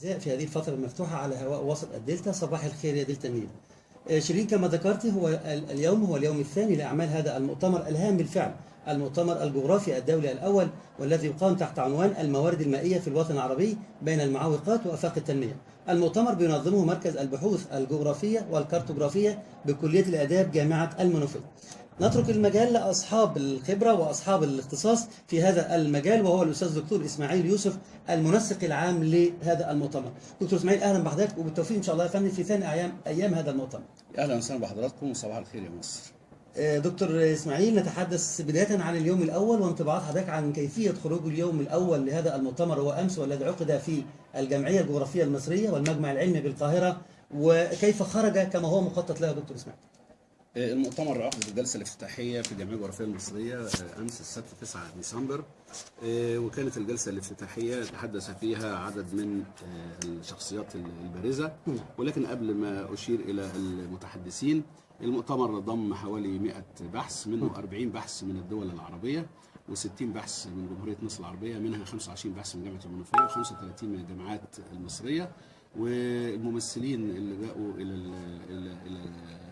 الأعزاء في هذه الفترة المفتوحة على هواء وسط الدلتا. صباح الخير يا دلتا النيل. شيرين، كما ذكرت هو اليوم هو اليوم الثاني لأعمال هذا المؤتمر الهام بالفعل، المؤتمر الجغرافي الدولي الأول، والذي يقام تحت عنوان الموارد المائية في الوطن العربي بين المعوقات وآفاق التنمية. المؤتمر بينظمه مركز البحوث الجغرافية والكارتوغرافية بكلية الآداب جامعة المنوفية. نترك المجال لأصحاب الخبرة وأصحاب الاختصاص في هذا المجال، وهو الأستاذ الدكتور إسماعيل يوسف المنسق العام لهذا المؤتمر. دكتور إسماعيل، أهلا بحضرتك وبالتوفيق إن شاء الله يا فندم في ثاني أيام هذا المؤتمر. اهلا وسهلا بحضراتكم وصباح الخير يا مصر. دكتور إسماعيل، نتحدث بداية عن اليوم الأول وانطباعات حضرتك عن كيفية خروج اليوم الأول لهذا المؤتمر هو أمس، والذي عقد في الجمعية الجغرافية المصرية والمجمع العلمي بالقاهرة، وكيف خرج كما هو مخطط له دكتور إسماعيل؟ المؤتمر عقد الجلسة الافتتاحيه في الجمعية الجغرافية المصرية امس السبت 9 ديسمبر، وكانت الجلسة الافتتاحيه تحدث فيها عدد من الشخصيات البارزة، ولكن قبل ما اشير الى المتحدثين، المؤتمر ضم حوالي 100 بحث، منه 40 بحث من الدول العربية و60 بحث من جمهورية مصر العربية، منها 25 بحث من جامعه المنوفية و35 من الجامعات المصرية. والممثلين اللي جاءوا الى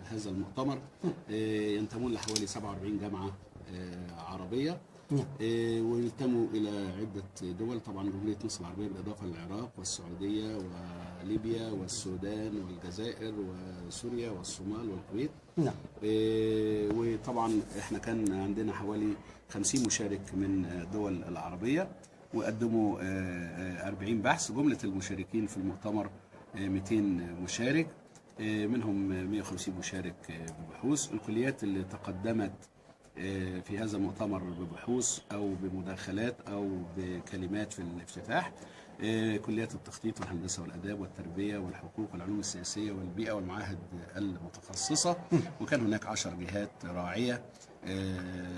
هذا المؤتمر ينتمون لحوالي 47 جامعه عربية، وينتموا الى عده دول، طبعا جمهورية مصر العربية بالاضافة للعراق والسعودية وليبيا والسودان والجزائر وسوريا والصومال والكويت. نعم. وطبعا احنا كان عندنا حوالي 50 مشارك من الدول العربية، وقدموا 40 بحث. جملة المشاركين في المؤتمر 200 مشارك، منهم 150 مشارك ببحوث. الكليات اللي تقدمت في هذا المؤتمر ببحوث أو بمداخلات أو بكلمات في الافتتاح، كليات التخطيط والهندسة والآداب والتربية والحقوق والعلوم السياسية والبيئة والمعاهد المتخصصة. وكان هناك 10 جهات راعية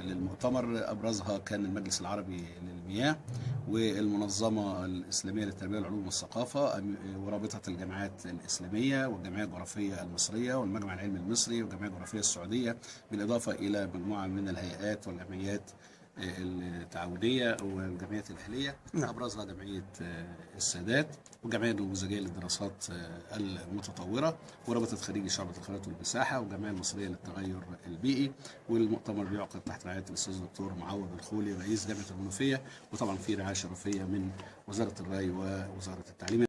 للمؤتمر، أبرزها كان المجلس العربي للمياه والمنظمة الإسلامية للتربية والعلوم والثقافة ورابطة الجامعات الإسلامية والجمعية الجغرافية المصرية والمجمع العلمي المصري والجمعية الجغرافية السعودية، بالإضافة إلى مجموعة من الهيئات والجمعيات التعاونية والجمعيات الأهلية. نعم. أبرزها جمعية السادات والجمعية النموذجية للدراسات المتطورة ورابطة خريجي شعبة الخرائط والمساحة والجمعية المصرية للتغير البيئي. والمؤتمر بيعقد تحت رعاية الأستاذ الدكتور معوض الخولي رئيس جامعة المنوفية، وطبعا في رعاية شرفية من وزارة الري ووزارة التعليم.